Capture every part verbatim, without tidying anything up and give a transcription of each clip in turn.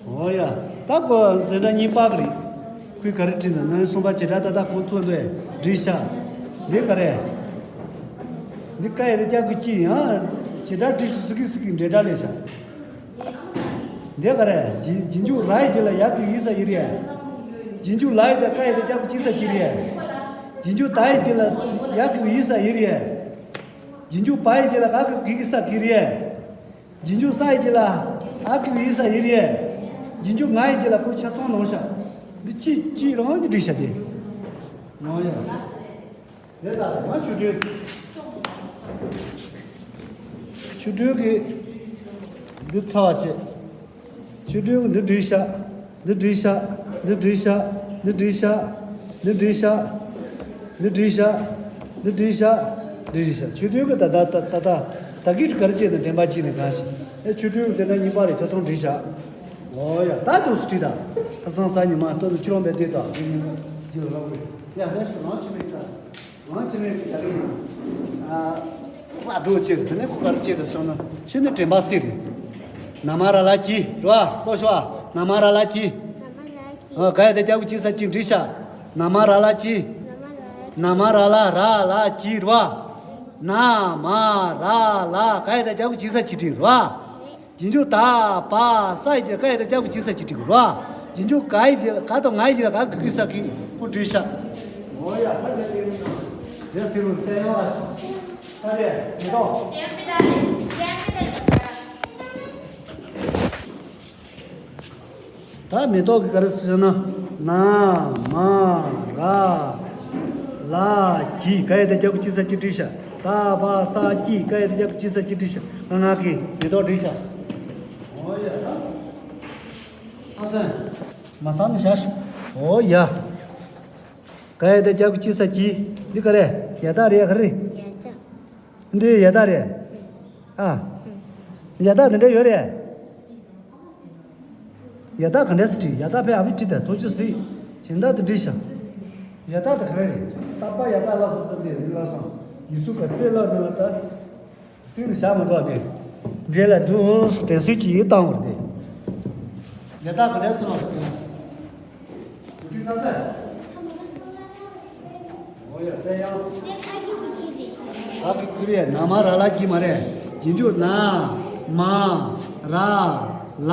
ཨོ་ཡ། ད་ཁོ་འཛིན་གྲྭ་གཉིས་པ་གི་རེད། ཁོས་ག་རེ་བྲིས་འདུག་ན་གསུམ་པ་བྱེད་སྒྲ་ད་ལྟ་ཁོ་ཚོ་འདུག་བྲིས་ཤག་འདི་ག་རེད། འདི་ཀ་ཡ་བཏགས་སྐྱ་གི་གྱི་ཡང་བྱེད་སྒྲ་བྲིས་ཤིག་སུ་གི་སུ་གི་འབྲེལ་སྒྲ་ལས་ཤག་འདི་ག་རེད། རྗེས་རྗེས་འཇུག་ར་ཡི་རྗེས་ལ་ཡ་གི་ཡི་ས་ཡི་རེད། རྗེས་འཇུག་ལ་ཡི་ད་ཀ་ཡ་བཏགས་སྐྱ་གི་གྱི་ས་གྱི་རེད། རྗེས་འཇུག་ད་ཡི་རྗེས་ལ་ཡ་གི་ཡི་ས་ཡི་རེད། རྗེས་འཇུག་བ་ཡི་རྗེས་ལ་ག་གི་གི་གི་ས་གི་རེད། རྗེས་འཇུག་ས་ཡི་རྗེས་ལ་ཨ་གི་ཡི་ས་ཡི་རེད། རྗེས་འཇུག་ང་ཡི་རྗེས་ལ་ཁོ་ཆ་ཚང་ནང་ཤག་འདི་ཅི་ཅི་རང་གི་བྲིས་ཤག་དེ། ང་ཡ། དེ་ལྟར་ང་ཆུ་དྲོན། ཆུ་དྲོན་གྱི་འདི་ཚར་བ་བྱེད། ཆུ་དྲོན་གྱི་འདི་བྲིས་ཤག་འདི་བྲིས་ཤག་འདི་བྲིས་ཤག་འདི་བྲིས་ཤག་འདི་བྲིས་ཤག་འདི་བྲིས་ཤག་འདི་བྲིས་ཤག་འདི་བྲིས་ཤག་ཆུ་དྲོན་གྱི་ད་ད་ད་ད་ད་ད་གི་ག་རེ་བྱས་ནས་དྲན་པ་གཅིག་ནས་གང་ཞིག་ཨེ་ཆུ་དྲོན་གྱི་དེ་འདྲ་གཉིས་པ་རེད་ཆ་ཚང་བྲིས་ཤག་ཨོ་ཡ་ད་དུ་སུ་བྲིས་ད་ཁ་སང་ས་ཉི་མ་ལྟོ་དུ་ཁྱི་རོང་པའི་དེ་དང་དེ་ཉིན་གྱི་ལ་ལོག་གི་ཡ་ད་ཞུ་རང་ཆུ་མེད་ད། ང་ཅི་ནས་ཡ་རེད། ཨ། ལ་འགྲོ་ཅིག་དེ་ནས་ཁོ་གར་ཅིག་གི་སོང་ན་ཤི་ནི་དྲན་པ་སི་རེད། ན་མ་ར་ལ་ཅི་རོ་ལོ་ཤོ་ན་མ་ར་ལ་ཅི། ཨ་ག་ཡ་དེ་རྒྱབ་ཀྱི་ཅི་ས་ཅི་འབྲི་ཤ། ན་མ་ར་ལ་ཅི། ན་མ་ར་ལ་ར་ལ་ཅི་རོ། ན་མ་ར་ལ་ག་ཡ་དེ་རྒྱབ་ཀྱི་ཅི་ས་ཅི་འབྲི་རོ། རྗེས་འཇུག་ད་བ་ས་ཡི་རྗེས་ཀ་ཡི་ད་རྒྱབ་ཀྱི་ཅི་ས་ཅི་འབྲི་དགོས་རོ། རྗེས་འཇུག་ག་ཡི་རྗེས་ལ་ག་དང་ང་ཡི་རྗེས་ལ་ག་གི་གི་ས་གི་ཁོ་འབྲི་ཤག་འོ་ཡ་ཧ་ལས་ཏེ་རུང་དང་རེ་སི་རུང་བསྟན་ཡོང་ལ་ཤག་ད་རེ་མེ་ཏོག་ད་མེ་ཏོག་གི་ག་རེ་ཟེར་ན། ན་མ་ར་ལ་གི་ག་ཡི་ད་རྒྱབ་ཀྱི་ཅི་ས་ཅི་བྲིས་ཤག་ད་བ་ས་ཀྱི་ག་ཡི་ད་རྒྱབ་ཀྱི་ཅི་ས་ཅི་བྲིས་ཤག་ང་ང་གི་མེ་ཏོག་བྲིས་ཤག་འོ་ཡ་ད། ཨ་སན། མ་ཚང་ནི་ཤ་ཤ། འོ་ཡ། ག་ཡི་ད་རྒྱབ་ཀྱི་ཅི་ས་ཅི། འདི་ག་རེ། ཡ་ད་རེད་ག་རེ། ཡ་ད། འདི་ཡ་ད་རེད། ཨ། ཡ་ད་འདི་འདྲ་ཡོད་རེད། ཡ་ད་ག་འདྲས་སེ་བྲིས། ཡ་ད་ཕའི་ཨ་བི་བྲིས་ད་ཐོ་ཅུ་སི། གཞན་དག་ཏུ་བྲིས་ཤག་ཡ་ད་དེ་ག་རེ་རེད། ཏ་པ་ཡ་ད་ལ་སོ་ཙམ་དེ་རིག་ལ་སོང་། ཡི་སུ་ག་ཙེ་ལ་རི་ལ་ད། སིང་ལ་བཞག་མ་གཏོགས་ཏེ། འདྲེ་ལ་འདུག་དྲན་སྲིད་ཀྱི་ཡིད་བཏང་བར་ཏེ། ཡ་ད་ག་འདྲས་སེ་ལ་སོང་། འོ་ཡ་ད་ཡང་། ད་གི་ཀུ་རེ་ན་མ་ར་ལ་གྱི་མ་རེད། རྗེས་འཇུག་ན་མ་ར་ལ་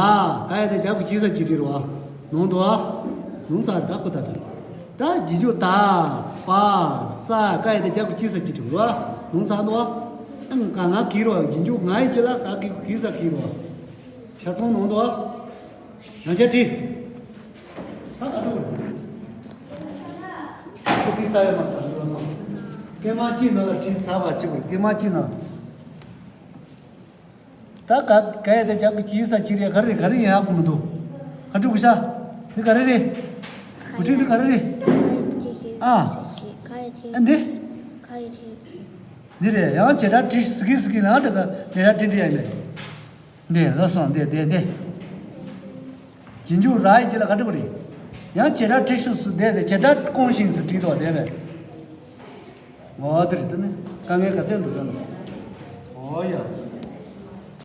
ག་ཡ་ད་རྒྱབ་ཀྱི་ས་ཅི་བྲིས་རོ། ནོང་དུ་ཨ། ནོང་ས་ད་ཁོ་ད་ད། ད་རྗེས་འཇུག་ད་པ་ས་ག་ཡ་ད་རྒྱབ་ཀྱི་ས་ཅི་བྲིས་རོ། ནོང་ས་དུ་ཨ། ཨང་ག་ང་གི་རོ་རྗེས་འཇུག་ང་ཡི་ཅི་ལ་ག་གི་གི་ས་གི་རོ། ཆ་ཚང་ནོང་དུ་ཨ། ང་ཆ་བྲིས། ད་ག་འགྲོ་རེད། ཁོ་བྲིས་ཚར་ཡོད་མ་རེད་ད་ལོ་སོང་། སྐེ་མ་གཅིག་ནང་ལ་བྲིས་ཚར་བ་གཅིག་རེད་སྐེ་མ་གཅིག་ནང་། ད་ག་ག་ཡ་ད་རྒྱབ་ཀྱི་ཅི་ས་ཅི་རེད་ག་རེ་རེད་ག་རེ་ཡིན་ཧ་གོ་མི་འདུག་ག་འགྲོ་གི་ཤ། འདི་ག་རེ་རེད། བུ་ཁྲིད་འདི་ག་རེ་རེད། ཨ། ཨ་འདི། འདི་རེད་ཡང་བྱེད་སྒྲ་བྲིས་སི་ཀི་སི་ཀི་ནང་དེ་ག་ལས་སྒྲ་བྲིས་འདྲི་ཡ་ཡིན་པས། འདི་ལོ་སོང་འདི་འདི་འདི། རྗེས་འཇུག་ར་ཡི་རྗེས་ལ་ག་འགྲིག་རེད། ཡང་བྱེད་སྒྲ་བྲིས་ཤུགས་སུ་བསྡད་དེ་བྱེད་སྒྲ་སྐོང་ཞིང་སུ་བྲིས་དོ་བསྡད་པས། འོ་དེ་རེད་དེ་ནི་དཀའ་ངལ་ག་ཚད་འདུག་ད་ནི། འོ་ཡ།